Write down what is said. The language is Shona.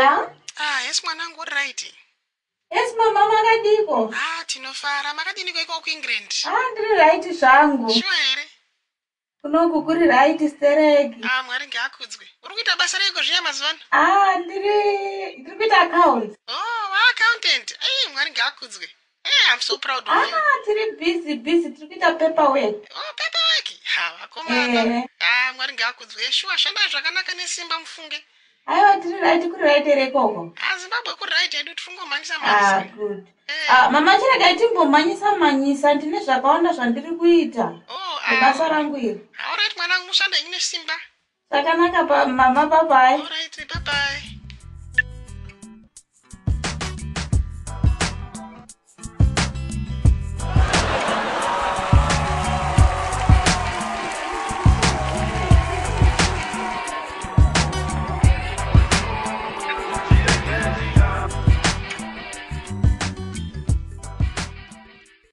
Ya. Ah, yes mwanangu, uri right? Yes mama, makadiko? Ah, tinofara. Makadiniko iko kuEngland? Ah, ndiri right zvangu. Sure here? Kunoku kuri right stereki. Ah, Mwari ngaakudzwe. Uri kuita basa reiko zviya mazuva ano? Ah, ndiri kuita accounts. Oh, accountant. Ei, Mwari ngaakudzwe. Hey, I'm so proud of you. Ah, tiri busy busy, tiri kuita paperwork. Oh, paperwork. Ha, vakomana. Eh. Ah, Mwari ngaakudzwe. Sure, shandai zvakanaka nesimba mufunge. Aiwa, tiri right, kuri right here ikoko? Ah, Zimbabwe kuri right hedu, tiri kungomhanyisa Ah, mhanyisa. good. Eh. Ah, mama, chiregai timbomhanyisa mhanyisa, ndine zvakawanda zvandiri kuita. Oh, ah. Nebasa rangu iri. All right, mwanangu, mushande henyu nesimba. Zvakanaka pa mama, bye bye. All right, bye bye.